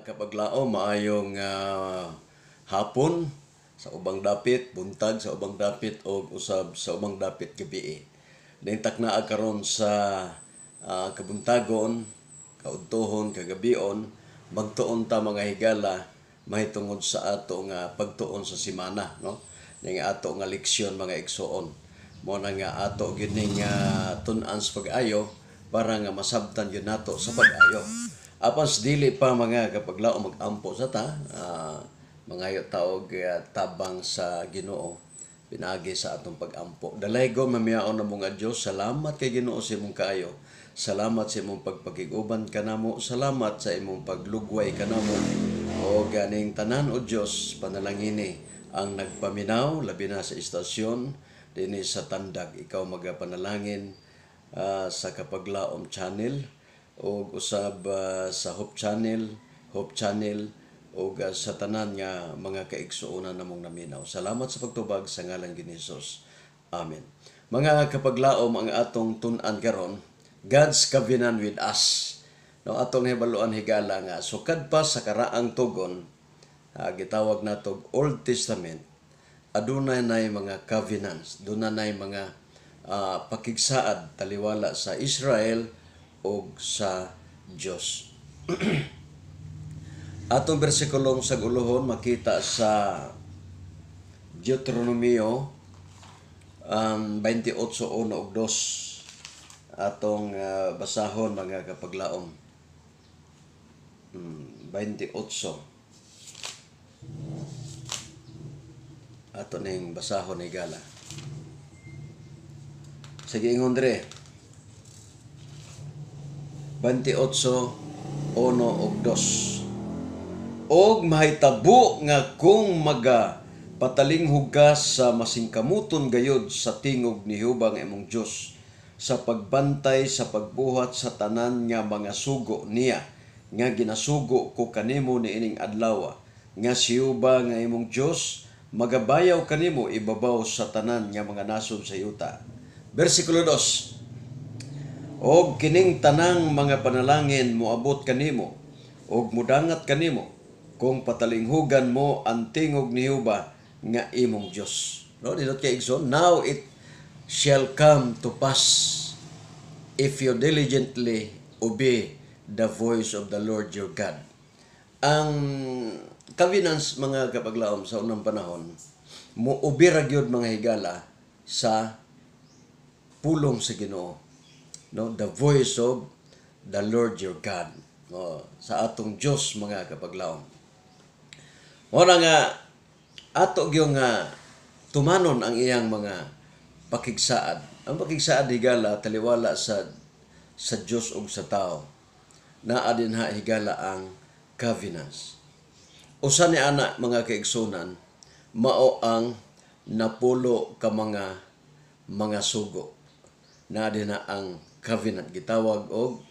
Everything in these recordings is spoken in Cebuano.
Kapaglao, maayong hapon sa ubang dapit, buntag sa ubang dapit o usab sa ubang dapit gabi. Nintak naa karon sa kabuntagon, kaudtohon, kagabion, magtuon ta, mga higala, mahitungod sa ato nga pagtuon sa simana, no? Ning ato nga leksyon, mga igsoon. Mo na nga ato gyud ning tun-an sa pag-ayo para nga masabtan gyud nato sa pag-ayo. Apan sa dili pa, mga kapaglao, mag-ampo sa ta, mangayo ta og tabang sa Ginoo pinaagi sa atong pag-ampo. Dalaygon, mamiyaon namo nga Dios, salamat kay Ginoo sa imong kaayo. Salamat sa imong pagpakig-uban kanamo, salamat sa imong paglugway kanamo. O ganing tanan, o Dios, panalangini ang nagpaminaw, labi na sa istasyon dinhi sa Tandag. Ikaw magapanalangin sa Kapaglaom Channel ug usab sa Hope Channel, Hope Channel ug sa tanan nga mga kaigsuonan namong naminaw. Salamat sa pagtubag sa ngalan ni Jesus. Amen. Mga kapaglaom, ang atong tun-an karon, God's covenant with us. No, atong hibaluan, higala, nga sukad pa sa karaang tugon, gitawag nato Old Testament, adunay nay mga covenants, dunay nay mga pakigsaad taliwala sa Israel ug sa Dios. Atong bersikulong sa guluhon makita sa Deuteronomio 28:1 ug 2. Atong basahon, mga kapaglaom. 28. Ato ning basahon, higala. Sige, ingon dire. 28:1 ug 2. Og mahitabo nga kung maga patalinghug ka sa masingkamuton gayod sa tingog ni Jehova nga imong Dios sa pagbantay sa pagbuhat sa tanan nga mga sugo niya nga ginasugo ko kanimo niining adlaw, nga si Jehova nga imong Dios magabayaw kanimo ibabaw sa tanan nga mga nasod sa yuta. Bersikulo 2. Og kining tanang mga panalangin moabot kanimo ug mudangat kanimo kung patalinghugan mo ang tingog ni Jehova nga imong Dios. No, nindot kay, igsoon, now it shall come to pass if you diligently obey the voice of the Lord your God. Ang covenants, mga kapaglaom, sa unang panahon, mo obey ra gyud, mga higala, sa pulong sa Ginoo. No, the voice of the Lord your God. No, sa atong Dios, mga kapaglaom. Mao nga ato gyud nga tumanon ang iyang mga pakigsaad. Ang pakigsaad, higala, taliwala sa Dios ug sa tao. Naa din ha, higala, ang covenants. Usa ni ana, mga kaigsunan, mao ang 10 ka mga sugo. Naa din na ang covenant, gitawag og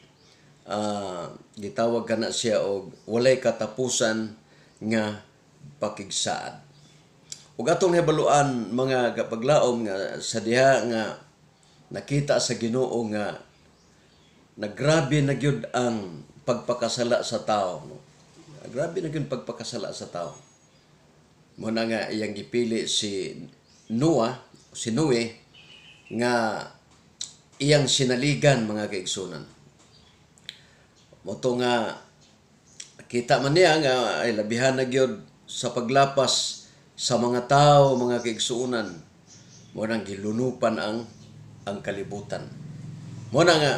gitawag kana siya og walay katapusan nga pakigsaad. Ug atong hibaluan, mga kapaglaom, nga sa diha nga nakita sa Ginoo nga nagrabe na gyud ang pagpakasala sa tao, no? Grabe na gyud pagpakasala sa tao. Mo na nga iyang gipili si Noah, si Noe, nga iyang sinaligan, mga kaigsunan. Mao to nga kita man niya nga ay labihan na gyud sa paglapas sa mga tao, mga kaigsuonan. Mo nang gilunupan ang kalibutan. Mo na nga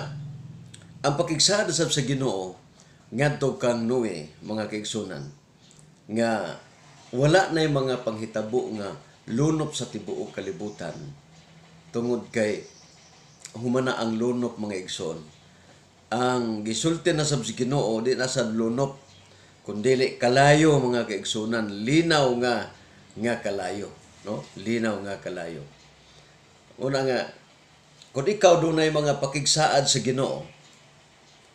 ang pakigsaad sab sa Ginoo ngadto kang Noe, mga kaigsunan, nga wala na mga panghitabo nga lunop sa tibuok kalibutan tungod kay humana ang lunop, mga igsoon, ang gisulti na sab sa Ginoo, di na sad lunop kundili kalayo, mga kaigsunan, linaw nga nga kalayo, no, linaw nga kalayo. Una nga kung ikaw dunay mga pakigsaad sa Ginoo,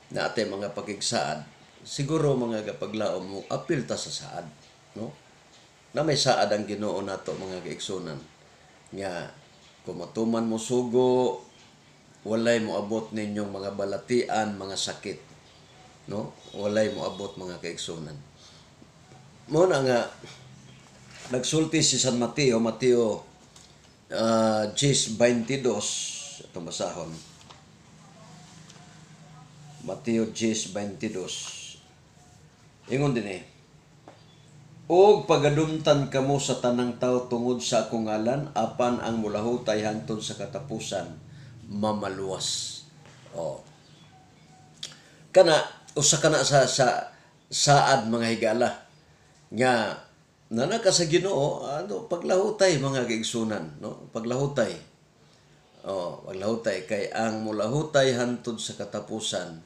na ate mga pakigsaad, siguro, mga kapaglaom, mo apil ta sa saad, no, na may saad ang Ginoo nato, mga kaigsunan, nga kung matuman mo sugo, walay moabot ninyong mga balatian, mga sakit. no? Walay moabot, mga kaigsunan. Mo na nga nagsulti si San Mateo, Mateo 10:22, atong basahon. Mateo 10:22. Ingon din eh, "Og pagadumtan kamo sa tanang tao tungod sa akong ngalan, apan ang mulahutay hangtod sa katapusan mamaluwas." Oh. Kana usa kana sa saad, mga higala, nga nana ka sa Ginoo, ano, paglahutay, mga kaigsunan, no? Paglahutay. Oh, paglahutay kay ang mulahutay hangtod sa katapusan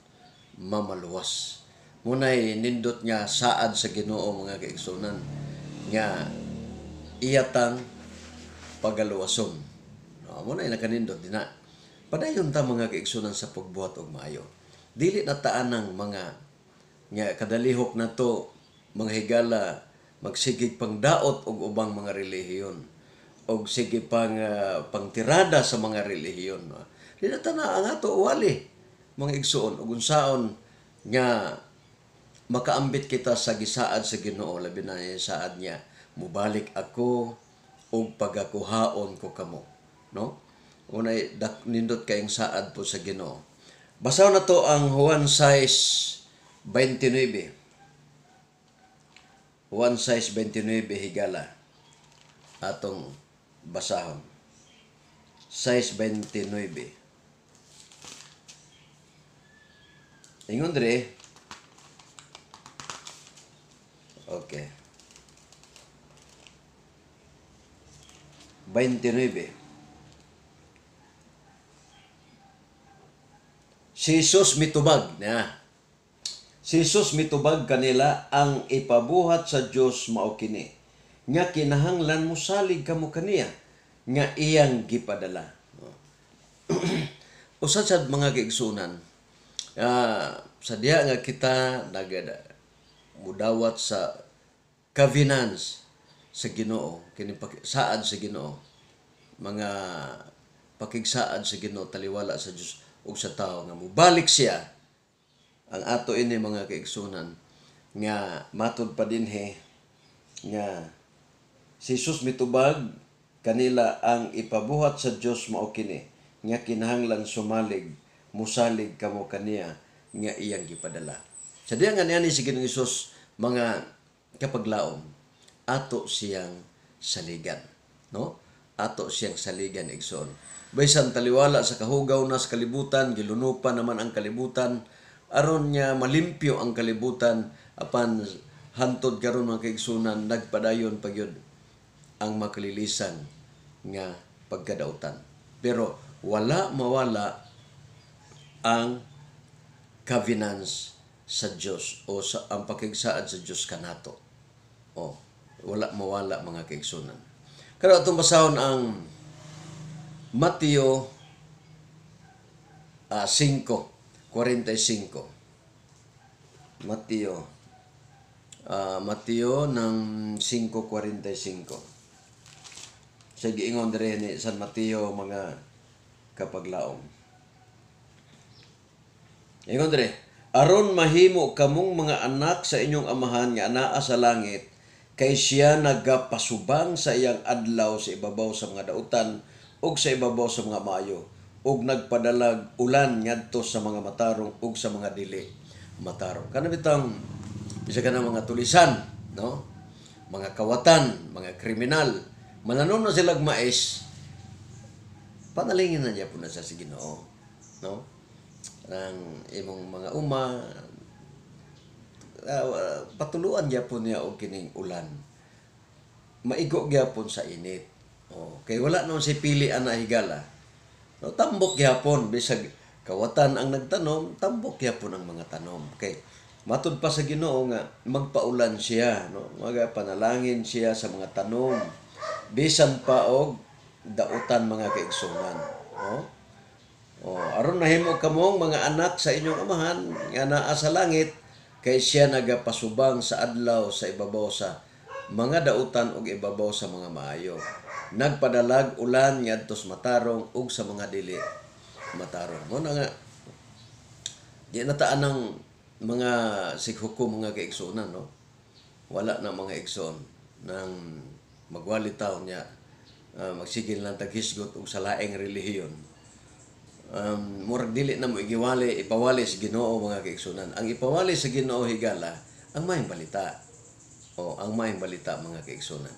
mamaluwas. Munay nindot nga saad sa Ginoo, mga kaigsunan, nga iyatang pagaluwason. No, munay nakanindot dinha. Padayon ta, mga kaigsunan, sa pagbuhat og maayo. Dili na taan ang mga nga kadalihok nato, mga higala, magsigig pangdaot og ubang mga relihiyon og sige pang pangtirada sa mga relihiyon. No? Di na ta na ang ato wali, mga igsuon, ug unsaon nga makaambit kita sa gisaad sa Ginoo, labi na yung saad niya, "Mubalik ako ug pagakuhaon ko kamo," no? Unay nindot kayong saad po sa Ginoo. Basahon na to ang Juan 6:29. Juan 6:29, higala, atong basahon. 6:29. Ingon dire. Okay. 29. Si Jesus mitubag na. Si Jesus mitubag kanila, "Ang ipabuhat sa Dios mao kini, nga kinahanglan mosalig kamo kaniya nga iyang gipadala. Usa sad, mga kaigsunan, sa diha nga kita nagada mudawat sa covenants sa Ginoo, kini saad sa Ginoo, mga pakigsaad sa Ginoo taliwala sa Dios ug sa tao nga mobalik siya. Ang ato ini, mga kaigsunan, nga matud pa dinhi nga si Jesus mitubag kanila, "Ang ipabuhat sa Dios mao kini, nga kinahanglan sumalig musalig kamo kaniya nga iyang gipadala. Sa diha nga niani si Ginoong Hesus, mga kapaglaom, ato siyang saligan, no? Ato siyang saligan, igsoon. Bisan taliwala sa kahugaw na sa kalibutan, gilunupan naman ang kalibutan aron nga malimpyo ang kalibutan, apan hantod karon, mga kaigsunan, nagpadayon pa gyud ang makalilisan nga pagkadautan. Pero wala mawala ang covenants sa Dios o sa ang pakigsaad sa Dios kanato. O, wala mawala, mga kaigsunan. Karon atong basahon ang Mateo 5:45. Mateo ng 5:45. Sa giingon dire ni San Mateo, mga kapaglaom. Ingon dire, "Aron mahimo kamong mga anak sa inyong Amahan nga anaa sa langit, kay siya nagapasubang sa iyang adlaw sa ibabaw sa mga dautan ug sa ibabaw sa mga maayo, ug nagpadalag ulan ngadto sa mga matarong ug sa mga dili matarong." Kana bitang bisa ka mga tulisan, no? Mga kawatan, mga kriminal, mananom na sila mais, panalingin na niya po na sa si Ginoo, no? Ang imong mga uma, patuluan gyapon niya og kining ulan. Maigo gyapon sa init. Oh, kay wala naman si pili ana, higala. No, tambok gyapon bisag kawatan ang nagtanom, tambok gyapon ang mga tanom. Kay matud pa sa Ginoo nga magpaulan siya, no? Maga panalangin siya sa mga tanom. Bisan pa og dautan, mga kaigsunan, no? Oh, aron nahimo kamong mga anak sa inyong Amahan nga naa sa langit, kay siya nagapasubang sa adlaw sa ibabaw sa mga dautan ug ibabaw sa mga maayo. Nagpadalag ulan ngadto sa matarong ug sa mga dili matarong. Mo na nga di na taan ng Mga sighukom, mga kaigsuonan, no? Wala na, mga igsoon, nang magwali taon niya, magsigil lang taghisgot og sa laing relihiyon. Murag dili na mo igiwali, ipawali sa Ginoo, mga kaigsuonan. Ang ipawali sa Ginoo, higala, ang maayong balita. O ang maayong balita, mga kaigsuonan.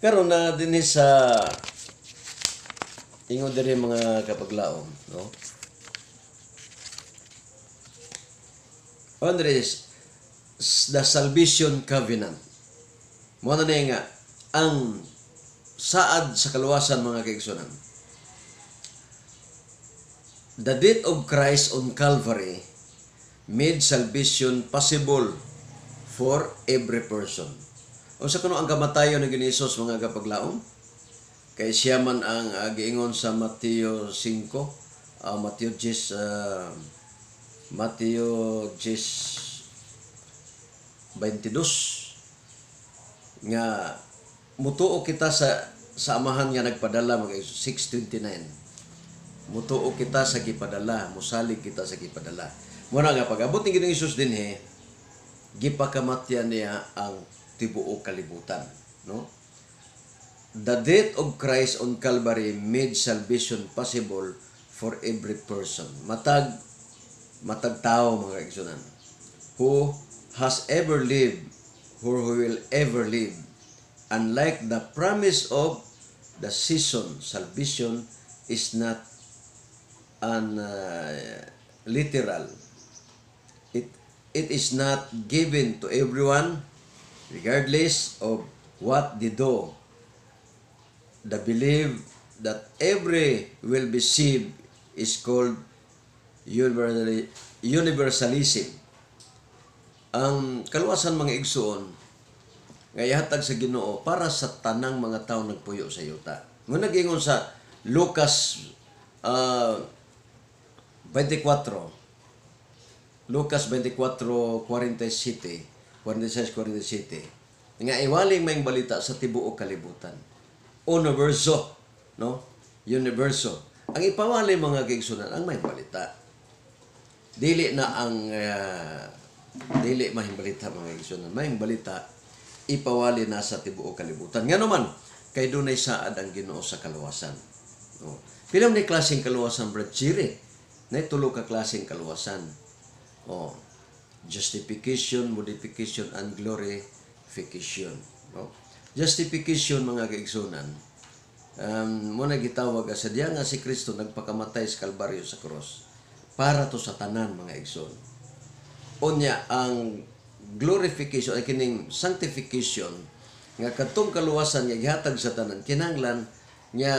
Karon na dinhi sa ingon diri, mga kapaglaom, no? Andres, the salvation covenant. Mo na nga ang saad sa kaluwasan, mga kaigsuonan. The death of Christ on Calvary made salvation possible for every person. Unsa kuno ang kamatayon ni Hesus, mga kapaglaom? Kay siya man ang giingon sa Mateo 5, Mateo 10, Mateo 10:22 nga mutuo kita sa Amahan nga nagpadala, mga 6:29. Mutuo kita sa gipadala, musalig kita sa gipadala. Muna nga pag-abot ni Ginoong Hesus dinhi, gipakamatyan niya ang tibuok kalibutan, no? The death of Christ on Calvary made salvation possible for every person. Matag tao, mga kaigsuonan, who has ever lived or who will ever live. Unlike the promise of the season, salvation is not an literal. It is not given to everyone regardless of what they do. The belief that every will be saved is called universalism. Ang kaluwasan, mga igsoon, nga ihatag sa Ginoo para sa tanang mga tao nagpuyo sa yuta. Mo nagingon sa Lucas 24, Lucas 24:47, 46, 47 nga iwaling maayong balita sa tibuok kalibutan. Universo, no? Universo. Ang ipawali, mga kaigsuonan, ang maayong balita. Dili na ang dili maayong balita, mga kaigsuonan. Maayong balita ipawali na sa tibuok kalibutan. Ngano man, kay dunay saad ang Ginoo sa kaluwasan. No. Pila man ni klaseng kaluwasan, Brad Chiri? Nay tulo ka klaseng kaluwasan. Oh, justification, modification, and glorification. No? Justification, mga kaigsuonan, mo na gitawag sa diya nga si Kristo nagpakamatay sa Kalbaryo, sa cross para to sa tanan, mga igsoon. Unya ang glorification ay kining sanctification nga kadtong kaluwasan nga gihatag sa tanan, kinahanglan nga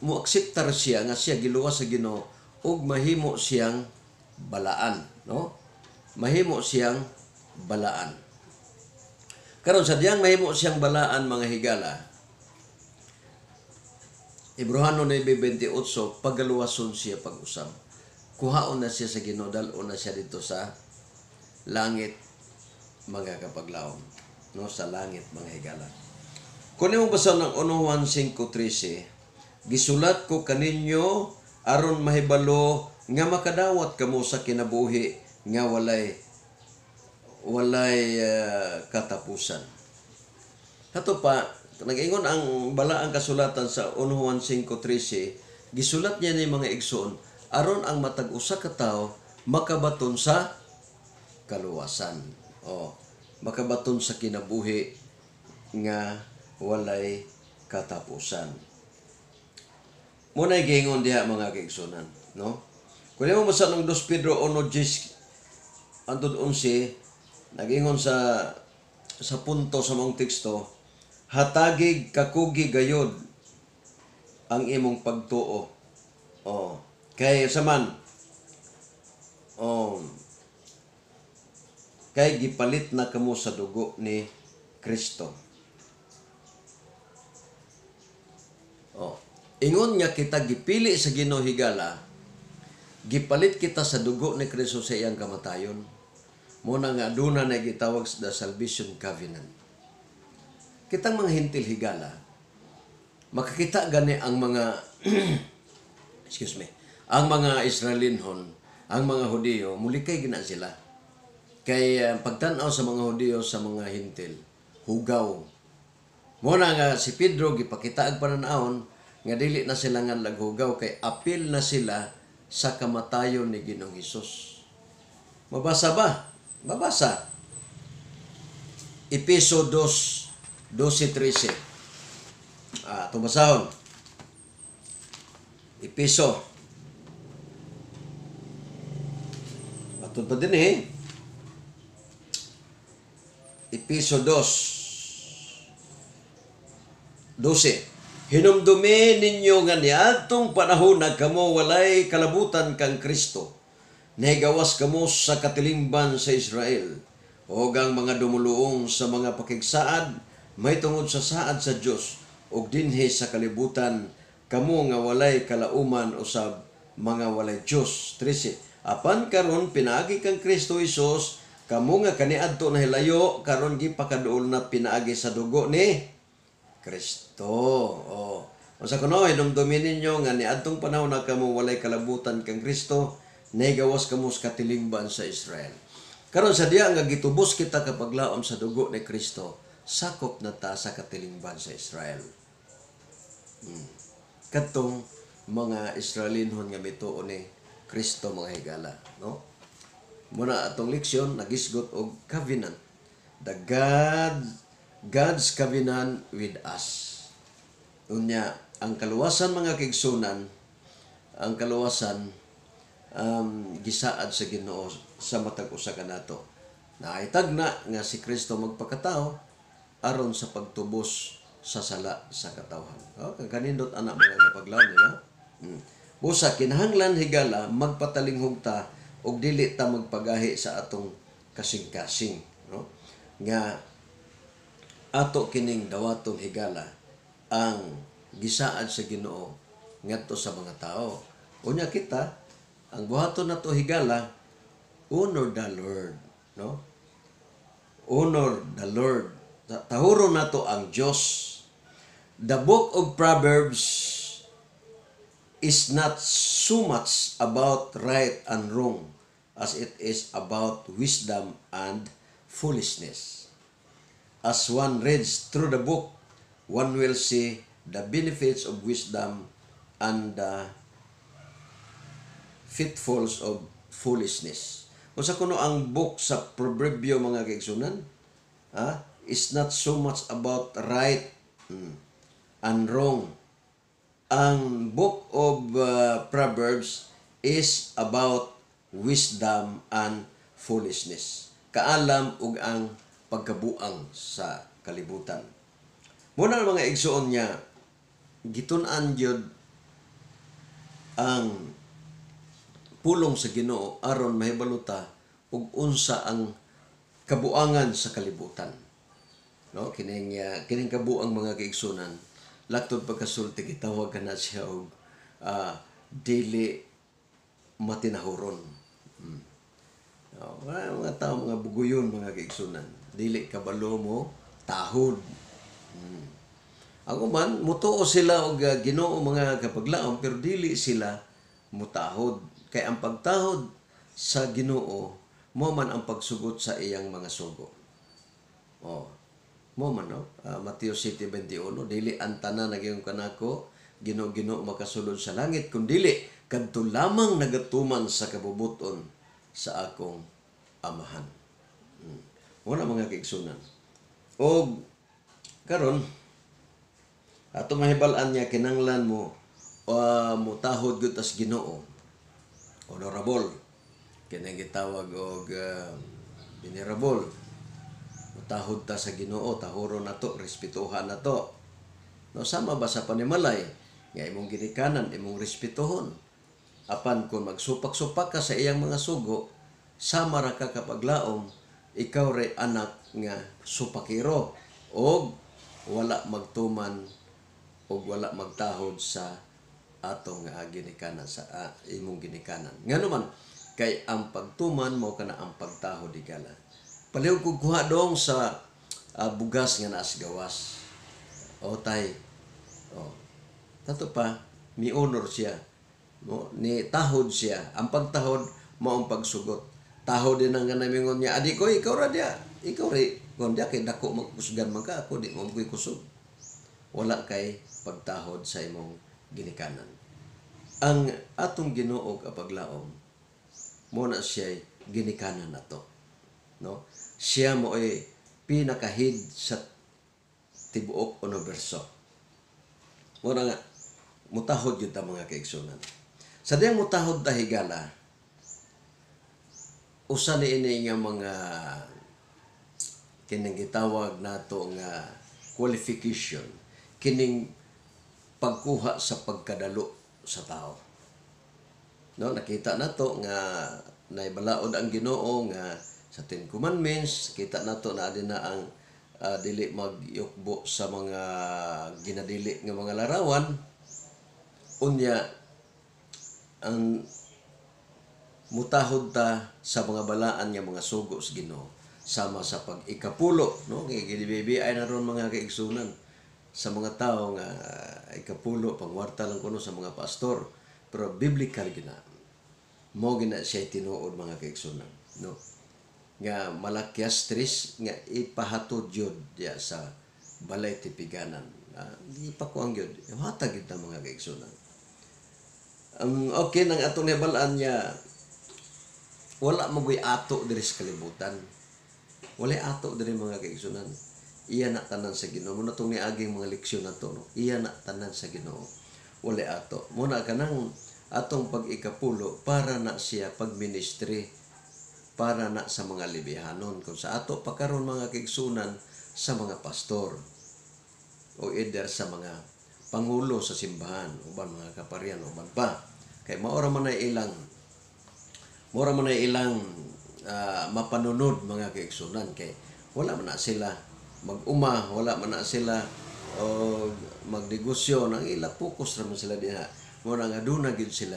mo akseptar siya nga siya giluwas sa Ginoo ug mahimo siyang balaan, no? Mahimo siyang balaan. Karon, sa diyang mahimo siyang balaan, mga higala, Hebreohano 9:28, pagaluwason siya pag-usab. Kuhaon na siya sa Ginoo, dal-on na siya dito sa langit, mga kapaglaom, no? Sa langit, mga higala. Kung imong basa ng 1 Juan 5:13, "Gisulat ko kaninyo aron mahibalo nga makadawat kamo sa kinabuhi nga walay katapusan." Kato pa, nag-ingon ang balaang kasulatan sa 1 Juan 5:13, gisulat niya ni, mga igsoon, aron ang matag usa ka tawo makabaton sa kaluwasan. O, makabaton sa kinabuhi nga walay katapusan. Muna giingon diha, mga kaigsuonan, no? Kung imo basa ng 2 Pedro 1:10 hangtod 11, nagingon sa punto sa maong teksto, hatagig kakugi gayod ang imong pagtuo. Oh, kay sa man, oh, kay gipalit na kamo sa dugo ni Kristo. Oh, ingon nga kita gipili sa Ginoo, higala, gipalit kita sa dugo ni Kristo sa iyang kamatayon. Muna nga aduna na gitawag sa the salvation covenant. Kitang mga Hentil, higala, makakita gani ang mga, excuse me, ang mga Israelinhon, ang mga Hudiyo, mulikay gina sila. Kay ang pagtan-aw sa mga Hudiyo sa mga Hintil, hugaw. Mo na nga si Pedro gipakita ang pananawon nga dili na sila nga naghugaw kay apil na sila sa kamatayon ni Ginoong Hesus. Mabasa ba? Mabasa. Epeso 2, 12-13. Tumasahon. Epeso. Matod pa din eh. Epeso 2, 12. Hinumdumi ninyo nga niadtong panahon na kamo walay kalabutan kang Kristo. Nahigawas kamo sa katilingban sa Israel o ang mga dumuluong sa mga pakigsaad may tungod sa saad sa Dios ug dinhi sa kalibutan kamo nga walay kalauman usab mga walay Dios. 13. Apan karon pinaagi kang Kristo Hesus, kamo nga kaniadto nahilayo karon gipakaduol na pinaagi sa dugo ni Kristo. Oh. Unsa kuno, hinumdumi ninyo nga niadtong panahon na kamo walay kalabutan kang Kristo, nahigawas kamo sa katilingban sa Israel. Karon sa diya nga gitubos kita kapaglaom sa dugo ni Kristo, sakop na ta sa katilingban sa Israel. Kadtong mga Israelinhon nga mituo ni Kristo, mga higala, no? Muna atong leksyon nagisgot og covenant. The God's covenant with us. Unya, ang kaluwasan, mga kaigsunan, ang kaluwasan gisaad sa Ginoo sa matag usa kanato. Naitag na nga si Kristo magpakatao aron sa pagtubos sa sala sa katawhan. Oh, kaganindot ana, mga kapaglaom, di ba? Busa kinahanglan, higala, magpatalinghog ta og dili ta magpagahi sa atong kasing-kasing, no? Nga ato kining dawaton, higala, ang gisaad sa Ginoo ngadto sa mga tao. Unya kita, ang buhaton nato, higala, honor the Lord, no? Honor the Lord. Tahuro nato ang Dios. The book of Proverbs is not so much about right and wrong as it is about wisdom and foolishness. As one reads through the book, one will see the benefits of wisdom and the pitfalls of foolishness. Unsa kuno ang book sa Proverbio, mga kaigsunan? Ha? Is not so much about right and wrong. Ang book of Proverbs is about wisdom and foolishness. Kaalam ug ang pagkabuang sa kalibutan. Muna, mga igsoon niya, gitun-an gyud ang pulong sa Ginoo aron mahibalo ta ug unsa ang kabuangan sa kalibutan. No, kining kabuang, mga kaigsunan, laktod pagkasulti gitawag kana siya og dili matinahuron. Oh, mga tao, mga buguyon, mga kaigsunan, dili kabalo mo tahod. Ako man, mutuo sila og Ginoo, mga kapaglaom, pero dili sila mutahod. Kay ang pagtahod sa Ginoo, mo man ang pagsugot sa iyang mga sugo. Oh. Mo man, no? Mateo 7:21, dili ang tanan nagaingon kanako, "Ginoo, Ginoo," makasulod sa langit, kundi kadto lamang nagatuman sa kabubuton sa akong Amahan. Wala, mga kaigsunan. Og karon ato mahibal-an niya kinanglan mo mutahod gyud tas Ginoo. Honorable. Kini gitawag og venerable. Mutahod ta sa Ginoo, tahuro nato, respetuhan nato. No, sama ba sa panimalay nga imong ginikanan, imong respetuhon. Apan kung magsupak-supak ka sa iyang mga sugo, sama ra ka kapaglaom, ikaw ray anak nga supakiro og wala magtuman og wala magtahod sa atong ginikanan, sa imong ginikanan. Ngano man, kay ang pagtuman mao kana ang pagtahod, higala. Palihog kog kuha dong sa bugas nga naas gawas. O tay. O. Tato pa, mi honor siya. No, ni tahod siya. Ang pagtahod mao ang pagsugot. Taho din ang namingon niya, adi ko, ikaw ra diya. Ikaw ri, kung diya kay dako magkusgan man ka, ako di mo ko'y kusog. Wala kay pagtahod sa imong ginikanan. Ang atong Ginoo kapaglaom, mo na siya ginikanan nato. No? Siya mo ay pinakahid sa tibuok universo. Mo na nga, mutahod yun ta, mga kaigsunan. Sa diyang mutahod ta, higala, usa ni ini nga mga kining gitawag nato nga qualification, kining pagkuha sa pagkadalo sa tao. No, nakita nato nga naibalaod ang Ginoo nga sa Ten Commandments, kita nato na adin na ang dili magyukbo sa mga ginadili nga mga larawan. Unya ang mutahod ta sa mga balaan nga mga sugo sa Ginoo sama sa pag-ikapulo, no? Kay ginibibi ay na ron, mga kaigsunan, sa mga tao nga ikapulo pangwarta lang kuno sa mga pastor, pero biblical gina mo gina siya tinuod, mga kaigsunan, no, nga Malakias 3 nga ipahatod yun diya sa balay tipiganan. Di pa ko ang yun hatag yun ta, mga kaigsunan. Okay nang atong nahibalaan niya, wala magoy ato diri sa kalibutan. Wala ato diri, mga kaigsunan. Iya na tanan sa Ginoo. Muna tong niaging mga leksyon na to, no? Iya na tanan sa Ginoo. Wala ato. Muna kanang atong pag-ikapulo para na siya pagministry, para na sa mga libihanon. Kung sa ato pa karon, mga kaigsunan, sa mga pastor o either sa mga pangulo sa simbahan, uban mga kaparian, uban pa. Kay maora man na ilang mapanunod, mga kaigsunan, kay wala man na sila mag-uma, wala man na sila o magnegosyo nang ila, focus ra man sila diha. Mo na nga duna gyud sila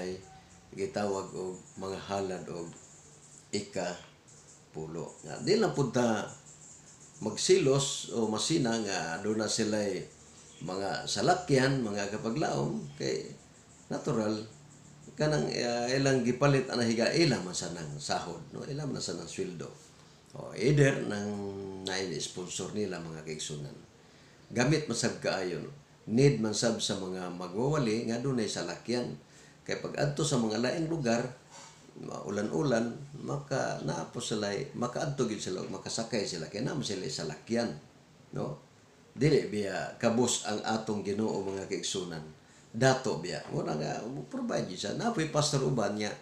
gitawag og mga halad og ika pulo. Nga di lang pud ta magsilos o masina nga duna sila mga salakyan, mga kapaglaom, kay natural kanang ilang gipalit ana higa, ila man sa nang sahod, no, ila man sa nang sweldo o either nang naay sponsor nila, mga kaigsunan. Gamit man sab kaayo, no? Need man sab sa mga magwawali nga dunay salakyan kay pag adto sa mga laing lugar, maulan-ulan, maka naa po sila, makaadto gyud sila ug makasakay sila kay naa man sila salakyan, no? Dili biya kabus ang atong Ginoo, mga kaigsunan, dato biya wala nga mo provide gyud siya. Naa poy pastor uban nga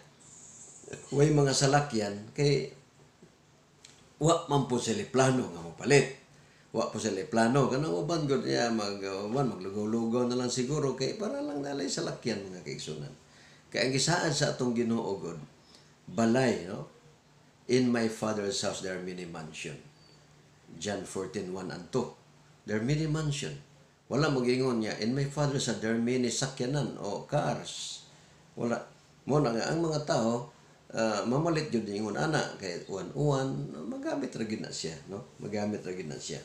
way mga salakyan kay wa man po sila plano nga mopalit. Wa po sila plano kanang uban gud niya mag uban maglugaw-lugaw na lang siguro kay para lang nalay salakyan, mga kaigsunan. Kay ang gisaad sa atong Ginoo gud, balay, no? "In my Father's house there are many mansion." John 14:1 and 2. There are many mansion. Wala magingon niya, "In my Father's house there are many sakyanan o cars." Wala. Mo na nga ang mga tao mamalit jud ingon ana kay uwan-uwan magamit ra gyud na siya, no? Magamit ra gyud na siya.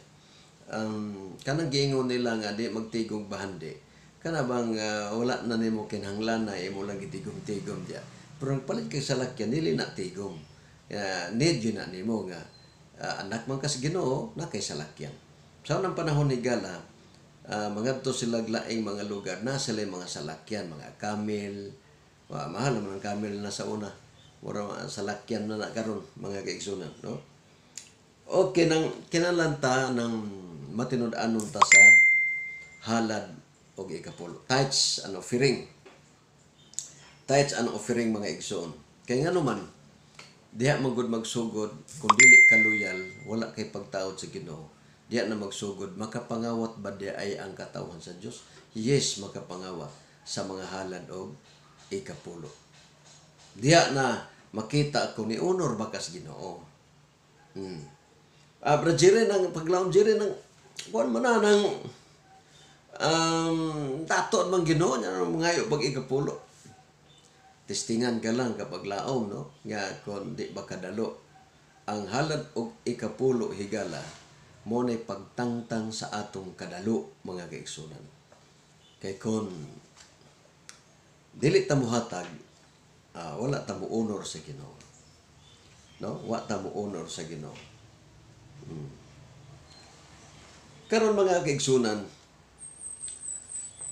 Kanang giingon nila nga di magtigong bahandi. Kana bang wala na nimo kinahanglan na imo lang gitigom-tigom diya. Pero ang palit kay salakyan, dili na tigom. Need yun na nimo nga anak man kas Ginoo na kay salakyan. Sa unang panahon ni Gala, mangadto sila laing mga lugar na sila yung mga salakyan, mga camel. Wa, mahal naman ang camel na sa una. Mura mga salakyan na na karon, mga kaigsunan, no? Okay, nang kinahanglan ta ng matinud-anon ta sa halad og ikapulo. Tithes and offering. Tithes and offering, mga igsoon. Kay ngano man diha man gud magsugod kung dili ka loyal, wala kay pagtaod sa Ginoo. Diha na magsugod, makapangawat ba di ay ang katawhan sa Dios? Yes, makapangawat sa mga halad og ikapulo. Diha na makita kung ni honor ba kas Ginoo. Ah, bro Jerry, nang paglaom Jerry nang kuan man na nang dato man Ginoo niya mangayo pag ikapulo. Testingan ka lang kapag laom, no, nga kon di ba kadalo ang halad og ikapulo, higala, mo nay pagtangtang sa atong kadalo, mga kaigsunan. Kay kon dili ta mohatag, wala ta mo honor sa Ginoo. No, wa ta mo honor sa Ginoo. Karon, mga kaigsunan,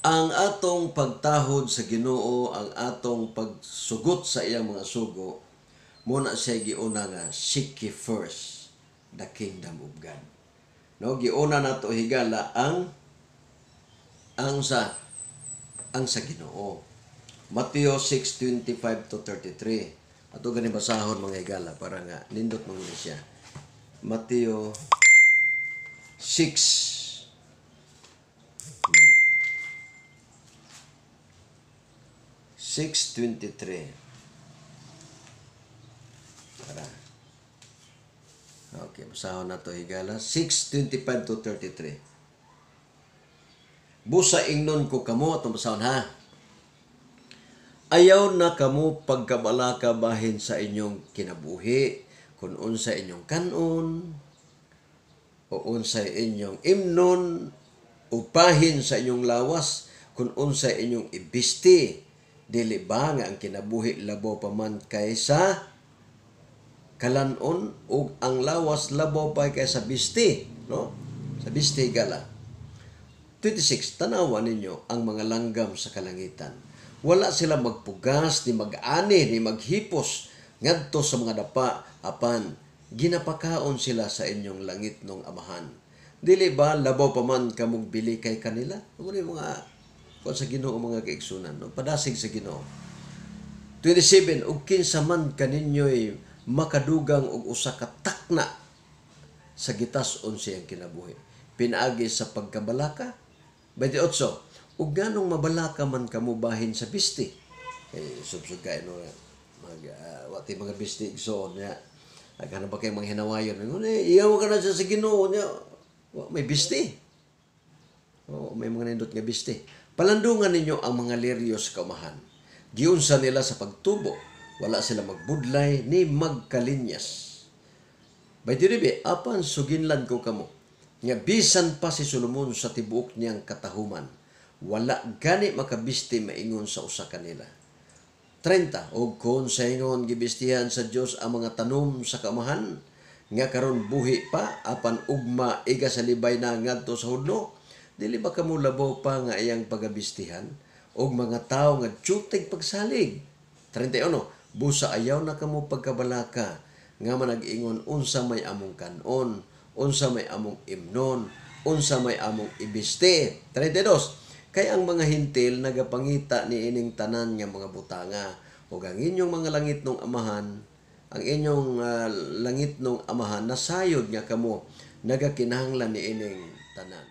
ang atong pagtahod sa Ginoo, ang atong pagsugot sa iyang mga sugo, mao na siya giuna nga seek ye first the kingdom of God. No, giuna nato, higala, ang sa Ginoo. Mateo 6:25 to 33. Ato gani basahon, mga higala, para nga nindot man gud siya. Mateo 6 6:23. Tara. Okay, basahon nato, higala. 6:25 to 33. Busa ingnon ko kamo, atong basahon ha. Ayaw na kamo pagkabalaka bahin sa inyong kinabuhi, kung unsa inyong kanon, o unsa inyong imnon, o bahin sa inyong lawas, kung unsa inyong ibisti. Dili ba nga ang kinabuhi labaw pa man kaysa kalanon ug ang lawas labaw pa kaysa bisti, no? Sa bisti, gala. 26. Tanawa ninyo ang mga langgam sa kalangitan. Wala sila magpugas, ni mag-ani, ni maghipos ngadto sa mga dapa, apan ginapakaon sila sa inyong langitnong Amahan. Dili ba labaw pa man kamog bili kay kanila? Ano yung mga kuan sa Ginoo, mga kaigsunan, no? Padasig sa Ginoo. 27. Ug kinsa man kaninyo'y makadugang og usa ka takna sa gitas-on siyang kinabuhi pinaagi sa pagkabalaka? 28. Ug nganong mabalaka man kamo bahin sa bisti? Kay subsub kay, no, mag wati mga bisti, igsoon niya. Agana ba kay mga hinawayon? Ingon eh, iyaw ka na siya sa Ginoo niya. Wa may bisti. Oo, may mga nindot nga bisti. Palandungan ninyo ang mga liryo sa kaumahan. Giunsa nila sa pagtubo. Wala sila magbudlay ni magkalinyas. 29, apan suginlan ko kamo nga bisan pa si Solomon sa tibuok niyang katahuman, wala gani makabisti maingon sa usa kanila. 30. Og kon sa ingon gibistihan sa Dios ang mga tanom sa kaumahan nga karon buhi pa apan ugma iga sa libay na ngadto sa hudno, dili ba kamo labaw pa nga iyang pagabistihan, og mga tawo nga tsutig pagsalig? 31. Busa ayaw na kamo pagkabalaka nga manag-ingon, "Unsa may among kanon? Unsa may among imnon? Unsa may among ibiste?" 32. Kay ang mga Hentil nagapangita ni ining tanan nga mga butanga, ug ang inyong mga langitnong Amahan, ang inyong langitnong Amahan nasayod nga kamo nagakinahanglan ni ining tanan.